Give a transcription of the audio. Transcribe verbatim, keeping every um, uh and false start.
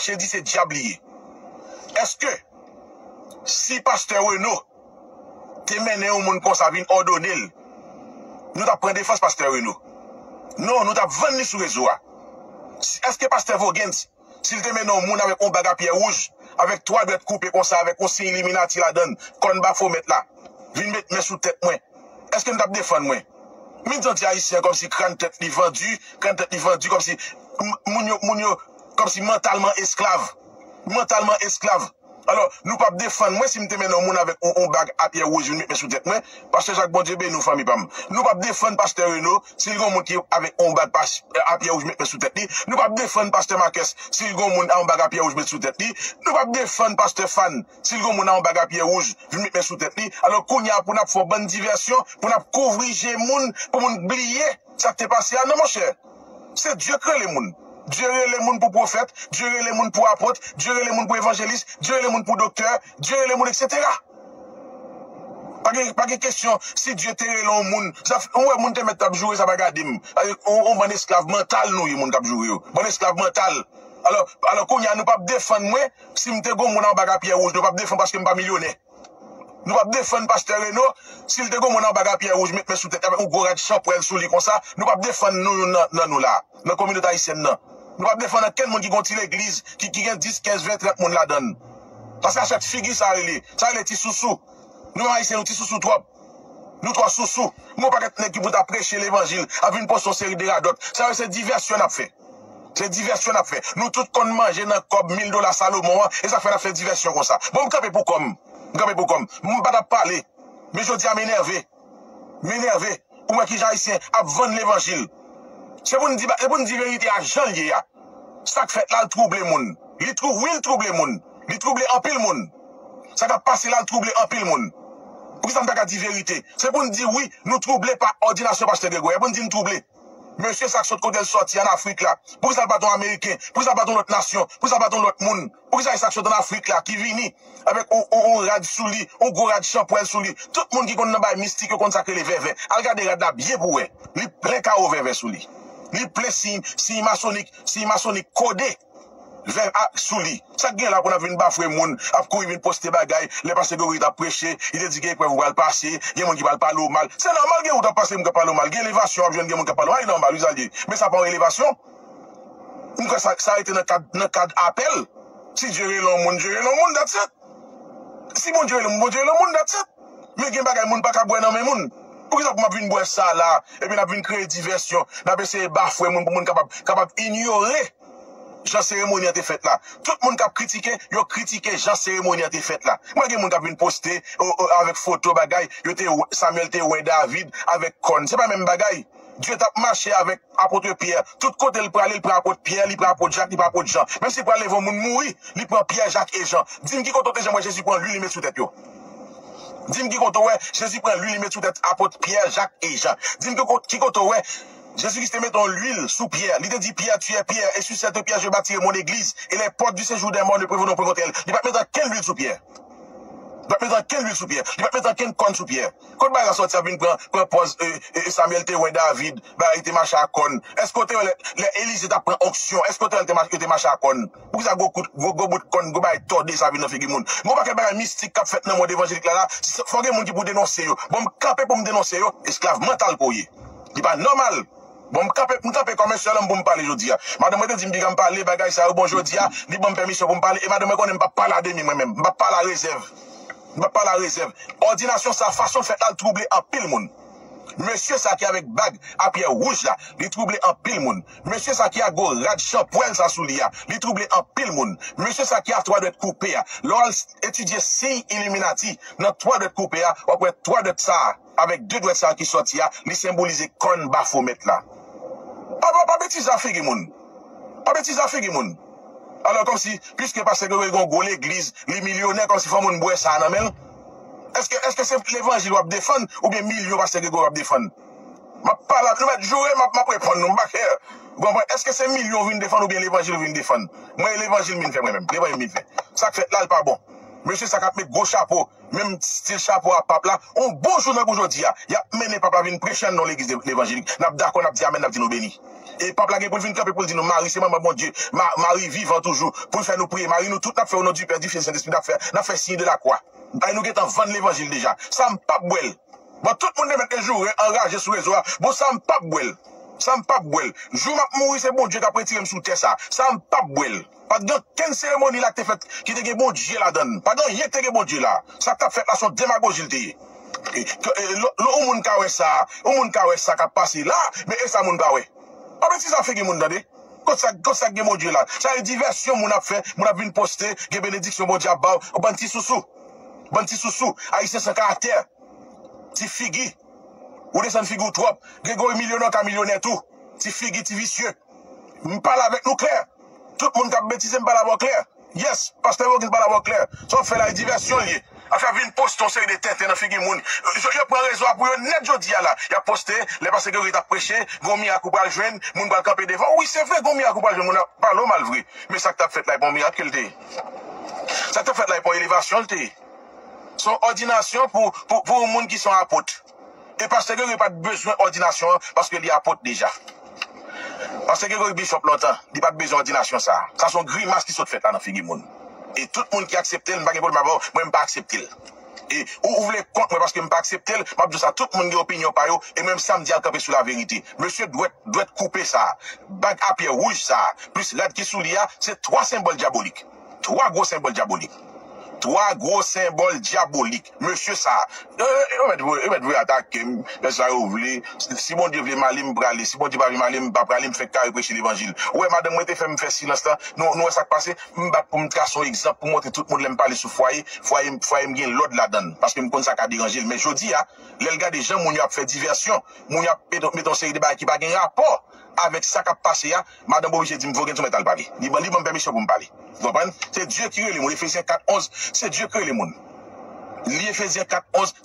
mache di se dyab li ye. Èske si pastè Reno te mennen yon moun konsa vin òdone l, nou t ap pran defans pastè Reno? Non, nou t ap vann li sou rezo a. Si- Èske pastè Voguens, si l te mennen yon moun avèk yon bag a pyè wouj, avèk twa dwèt koupe konsa, avèk yon siy Illuminati ladan l, kòn Bafomèt la, vin met men sou tèt mwen, èske nou t ap defann mwen? Min santi Ayisyen kòmsi kràn tèt li vandi, kràn tèt li vandi, kòmsi m- moun yo, moun yo, kòmsi mantalman esklav. Mantalman esklav. Alò, nou p ap defann mwen si m te mennen yon moun avèk yon, yon bag a pyè wouj vin met men sou tèt mwen. Pastè Jak, Bondye beni w, fanmi pa m. Nou p ap defann pastè Reno si l gen yon moun ki avèk yon bag pa- a pyè wouj met men sou tèt li. Nou p ap defann pastè Marques si l gen yon moun a yon bag a pyè wouj met sou tèt li. Nou p ap defann pastè Fan si l gen yon moun a yon bag a pyè wouj vin met men sou tèt li. Alò, kounye a, pou n ap fè yon bann divèsyon, pou n ap kouvri je moun, pou moun bliye sa k te pase a. Non, monchè. Se Dye k rele moun. Dye rele moun pou pwofèt, Dye rele moun pou apot, Dye rele moun pou evanjelis, Dye rele moun pou doktè, Dye rele moun, etsetera. Pa gen, pa gen kesyon si Dye te rele yon moun. Sa f- ou wè moun te mèt t ap joure sa pa gade m. Yon, yon bann esklav mantal nou ye, moun k ap joure yo. Bann esklav mantal. Alò, alò kounye a, nou p ap defann mwen si m te gen yon moun an bag a pyè wouj. Nou p ap defann paske m pa milyonè. Nou p ap defann pastè Reno si l te gen yon moun an bag a pyè wouj met men sou tèt avèk yon gwo rad chanpwèl sou li konsa. Nou p ap defann nou youn nan, nan nou la, nan kominote ayisyèn nan. Nou p ap defann ankenn moun ki gen yon ti legliz ki, ki gen dis, kenz, ven, trant moun ladan l. Paske a chat figi sa rele. Sa rele ti sousou. Nou menm Ayisyen, nou ti sousou twòp. Nou twò sousou. Gen yon pakèt nèg ki pou ta preche levanjil, ap vin poste yon seri de radòt. Sa yo se divèsyon n ap fè. Se divèsyon n ap fè. Nou tout konn manje nan kòb mil dola Salomon an, e sa k fè n ap fè divèsyon konsa. Bon, m kanpe pou kò m. M kanpe pou kò m. M pa t ap pale. Men jodi a, m enève. M enève. Pou m wè kijan Ayisyen ap vann levanjil. Se pou n di, se pou n di verite a jan l ye a. Sa k fèt la, l twouble moun. Li twou- wi, l twouble moun. Li twouble anpil moun. Sa k ap pase la, l twouble anpil moun. Poukisa n pa ka di verite? Se pou n di wi, nou twouble pa òdinasyon pastè Gregory. E pou n di n twouble. Mesye sa k sot kote l sòti ann Afrik la. Poukisa l pa t yon Ameriken? Poukisa l pa t yon lòt nasyon? Poukisa l pa t yon lòt moun? Poukisa e sa k sot ann Afrik la ki vini avèk yon, yon, yon rad sou li, yon gwo rad chanpwèl sou li? Tout moun ki konn nan bay mistik yo konn sa k rele vèvè. Al gade rad la byen pou wè. Li plen kawo vèvè sou li. Li plen siy, siy masonik, siy masonik kode. Vèv a sou li. Sa k gen la pou n ap vin bafwe moun, ap kouri vin poste bagay, lè pastè Gregory t ap preche, li te di gen eprèv ou pral pase, gen moun ki pral pale w mal. Se nòmal gen ou t ap pase moun k ap pale w mal, gen elevasyon w ap jwenn gen moun k ap pale w mal, e nòmal wi sa l ye. Men sa pa yon elevasyon. M kwè sa, sa rete nan kad, nan kad apèl. Si Dye rele yon moun, Dye rele yon moun, that's it. Si Bondye rele moun, Bondye rele yon moun, that's it. Men gen bagay moun pa ka bwè nan men moun. Poukisa pou m ap vin bwè sa la, epi n ap vin kreye divèsyon, n ap eseye bafwe moun pou moun kapab, kapab inyore jan seremoni an te fèt la. Tout moun k ap kritike, yo kritike jan seremoni an te fèt la. M wè gen moun k ap vin poste o, o, avèk foto bagay, yo te, Samuel te wè David avèk kòn. Se pa menm bagay. Dye t ap mache avèk apot Pyè. Tout kote l prale, li pran apot Pyè, li pran apot Jak, li pran apot Jan. Menm si l pral leve yon moun mouri, li pran Pyè, Jak e Jan. Di m ki kote w te janm wè Jezi pran lwil li met sou tèt yo? Di m ki kote w wè Jezi pran lwil li met sou tèt apot Pyè, Jak e Jan? Di m ki kote, ki kote w wè Jezi Kris te mete yon lwil sou Pyè? Li te di, Pierre, tu es Pierre, et sur cette pierre je bâtirai mon église, et les portes du séjour des morts ne prévaudront point contre elle. Li pa t mete ankenn lwil sou Pyè. Li pa t mete ankenn lwil sou Pyè. Li pa t mete ankenn kòn sou Pyè. Kot bagay la sòti ap vin pran, pran pòz, e, e, Samuel te wè David, bagay te mache a kòn? Èske w te wè lè, lè Elize t ap pran onksyon, èske w te wè l te mache, yo te mache a kòn? Poukisa gwo kout, gwo, gwo bout kòn, gwo bagay tòde sa vin nan figi moun? Gon pakèt bagay mistik k ap fèt nan mond evanjelik la, la. Fò gen moun ki pou denonse yo. Bon, m kanpe pou m denonse yo, esklav mantal ke w ye. Li pa nòmal. Bon, m kanpe, m kanpe kòm yon sèl òm pou m pale jodi a. Madanm mwen te di m piga m pale bagay sa yo, bon, jodi a, li ban m pèmisyon pou m pale, e madanm mwen konnen m p ap pale a demi mwen menm, m p ap pale a rezèv. M p ap pale a rezèv. Òdinasyon sa, fason l fèt la, l twouble anpil moun. Mesye sa ki avèk bag a pyè wouj la, li twouble anpil moun. Mesye sa ki a gwo rad chanpwèl sa sou li a, li twouble anpil moun. Mesye sa ki a twa dwèt koupe a, lè w al etidye siy Iliminati nan twa dwèt koupe a, w ap wè twa dwèt sa a, avèk de dwèt sa a ki sòti a, li senbolize kòn Bafomèt la. Pa, pa, pa betize a figi moun. Pa betize a figi moun. Alò, kòmsi, piske pastè Gregory gen yon gwo legliz, li milyonè, kòmsi fò moun bwè sa a nan men l. Èske, èske se levanjil w ap defann, oubyen milyon pastè Gregory w ap defann? M ap pale, nou mèt joure, m ap, m ap reponn nou, m pa kè. Ou konprann? Èske se milyon w vin defann oubyen levanjil w vin defann? Mwen, e levanjil m vin fè mwen menm. Levanjil m vin fè. Sa k fèt la, l pa bon. Mesye sa k ap met gwo chapo, menm stil chapo a pap la, on bon jou tankou jodi a, y ap mennen pap la vin preche nan yon legliz levanjilik. N ap dakò, n ap di amèn, n ap di nou beni. E pap la gen pou l vin kanpe pou l di nou, Mari se manman Bondye, Ma- Mari vivan toujou, pou l fè nou priye. Mari, nou tout n ap fè o non di Pè, di Fis e Sentespri, n ap fè, n ap fè siy de lakwa. Bay nou gentan vann levanjil deja. Sa m pap bwè l. Bon, tout moun te mèt te joure, anraje sou rezo a. Bon, sa m pap bwè l. Sa m pap bwè l. Jou m ap mouri, se Bondye k ap retire m sou tè sa. Sa m pap bwè l. Pa t gen okenn seremoni la k te fèt ki te gen Bondye ladan l. Pa t gen anyen k te gen Bondye la. Sa k t ap fèt la, se yon demagoji l te ye. E, ke- e, lo- lo- yon moun ka wè sa, yon moun ka wè sa k ap pase la, men e sa moun pa wè. Pa mete sa figi moun tande. Kot sa, kot sa k gen Bondye la? Sa e divèsyon moun ap fè, moun ap vin poste, gen benediksyon Bondye ap ba w, bann ti sousou. Bann ti sousou, Ayisyen san karaktè. Ti figi. Ou desann figi w twòp. Gregory milyonè, w ka milyonè tou. Ti figi, ti visye. M pale avèk nou klè. Tout moun k ap betize, m pale avè w klè. Yes, pastè Wilkins pale avè w klè. Sa w ap fè la, e divèsyon l ye. Afè vin poste yon seri de tenten nan figi moun. Yo, yo pran rezo a pou yo nèt jodi a la. Y ap poste, lè pastè Gregory t ap preche, gon mirak ou pral jwenn, moun pral kanpe devan w. Wi, se vre, gon mirak ou pral jwenn, moun ap pale w mal vre. Men sa k t ap fèt la, e pa yon mirak ke l te ye. Sa k t ap fèt la, e pa yon elevasyon l te ye. Se yon òdinasyon pou, pou, pou yon moun ki se yon apot. E pastè Gregory pa t bezwen òdinasyon an paske li apot deja. Pastè Gregory bishop lontan, li pa t bezwen òdinasyon sa a. Sa se yon grimas ki sot fèt la nan figi moun. E tout moun ki aksepte l, m pa gen pwoblèm avè w, mwen m pa aksepte l. E ou, ou vle kont mwen paske m pa aksepte l, m ap di w sa, tout moun gen opinyon pa yo, e mwen menm sa m di a kanpe sou laverite. Mesye dwèt, dwèt koupe sa a, bag a pyè wouj sa a, plis rad ki sou li a, se twa senbòl dyabolik. Twa gwo senbòl dyabolik. Twa gwo senbòl dyabolik. Mesye sa a. Yo, yo, yo mèt voye, yo mèt voye atake m. Fè sa yo vle. Si, si Bondye vle m ale, m prale. Si Bondye pa vle m ale, m pa prale. M fèk kare preche levanjil. Ou wè, madanm mwen te fè m fè silans lan. Nou, nou wè sa k pase? M bat pou m trase yon egzanp pou montre tout moun lè m pale sou fwaye. Fwaye, fwaye m gen lòd ladan l. Paske m konn sa ka deranje l. Men jodi a, lè l gade jan moun yo ap fè divèsyon, moun yo ap mete, mete yon seri de bagay ki pa gen rapò avèk sa k ap pase a, madanm oblije di m, Voguens, ou mèt al pale. Li ban, li ban m pèmisyon pou m pale. Ou konprann? Se Dye ki rele moun. Efezyen kat onz, se Dye ki rele moun. Li Efezyen kat onz.